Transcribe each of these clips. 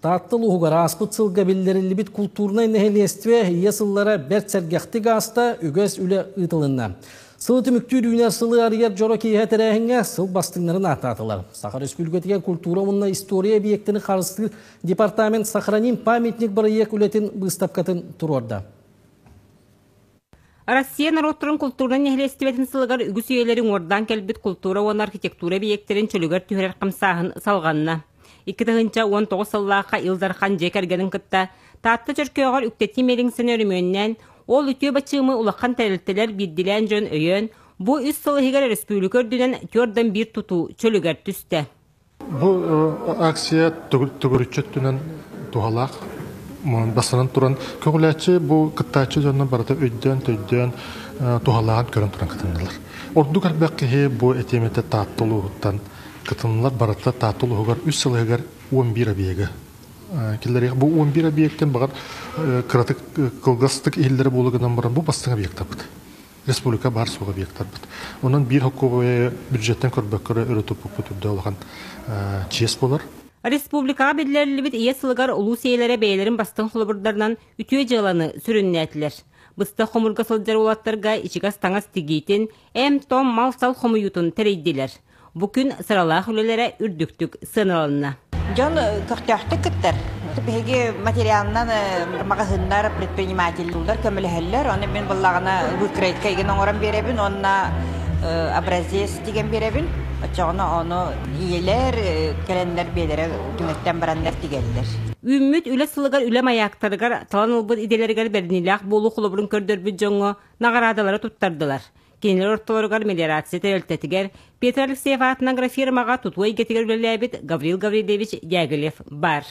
Таатта улууһугар ааспыт сылга биллэриллибит култуурунай нэһилиэстибэ ийэ сыллара бэрт сэргэхтик ааста, үгэс үлэ ыытылынна. Сылы түмүктүүр үүнэр сылы арыйар дьоро киэһэ тэрээһиҥҥэ сыл бастыҥнарын ааттаатылар. Саха Республикатыгар культура уонна история объектын харыстыыр департамент «Сохраним памятник» бырайыак үлэтин быыстапкатын туруорда. Россия норуоттарын култуурунай нэһилиэстибэтин сылыгар үгүс үйэлэри уҥуордаан кэлбит култуура уонна архитектура эбийиэктэрин чөлүгэр түһэрэр хамсааһын салҕанна. 2019 сыллаахха Ил Дархан дьиэ кэргэнин кытта Таатта Чөркөөҕөр үктэтии миэлиҥсэни өрөмүөннээн, ол үтүө бачыымы улахан тэрилтэлэр биирдилээн дьон өйөөн, бу үс сыл иһигэр өрөспүүбүлүкэ үрдүнэн түөрт биир тутуу чөлүгэр түстэ. Бу акция төгүрүччү өттүнэн туһалаах. Бастанан туран, көҕүлээччи бу кыттааччы дьоннор барыта өйдөөн-төйдөөн туһалааҕын көрөн туран кытыннылар. Ордук элбэх киһи бу этиэмэтэ Таатта улууһуттан кытыннылар. Барыта Таатта улууһугар үс сыл иһигэр 11 объегы киллэриэх. Бу 11 объектен баҕар кыратык кылгастык иһиллэрэ буолу гынан баран бу бастыҥ объектарбыт. Республика баар суох объектарбыт. Онон биир хоккуобайы бюджеттен көрбөккө өрө туппуппут үрдэ улахан чиэс буолар. Республикаҕа биллэриллибит Ийэ сылыгар улуус ийэлэрэ бэйэлэрин бастыҥ холобурдарынан үтүө дьыаланы сүрүннээтилэр. Быстах хомурга сылдьар уолаттарга ичигэс таҥас тигиитин, эм-том мал-сал хомуйуутун тэрийдилэр. Бу күн сыралаах үлэлэрэ үрдүктүк сыаналанна. Дьон көхтөөхтүк кыттар. Биһиги материалынан маҕаһыыннар, предпринимателлэр көмөлөһөллөр. Оны мин буллаҕына выкройка игин оҥорон биэрэбин уонна образец тигэн биэрэбин. Оччоҕуна ону ийэлэр кэлэннэр биэлэрэ түҥэттэн бараннар тигэллэр. Үүммүт үлэ сылыгар үлэ маяктарыгар талан ылбыт идэлэригэр бэриниилээх буолуу холобурун көрдөрбүт дьоҥҥо наҕараадалары туттардылар. Кинилэр ортолоругар мелиорация тэрилтэтигэр Петр Алексеев аатынан агрофирмаҕа тутуу эйгэтигэр үлэлээбит Гаврил Гаврильевич Дягилев баар.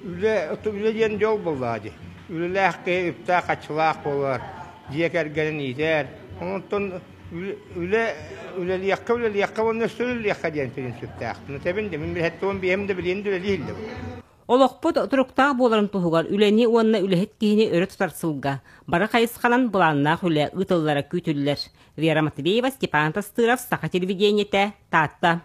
Үлэ, үлэ диэн дьол буоллаҕа дии. Үлэлээх киһи үптээх-харчылаах буолар, дьиэ кэргэнин иитэр. Онтон үлэ үлэлиэххэ үлэлиэххэ уонна өссө үлэлиэххэ диэн принциптээх. Этэбин да, мин билэттэн биэһим да билиэн да үлэлии иһиллэбин. Олохпут туруктаах буоларын туһугар үлэни уонна үлэһит киһини өрө тутар сылга бары хайысханан былааннаах үлэ ыытыллара күүтүллэр. Вера Матвеева, Степан Тастыров, Саха телевидениетэ, Таатта.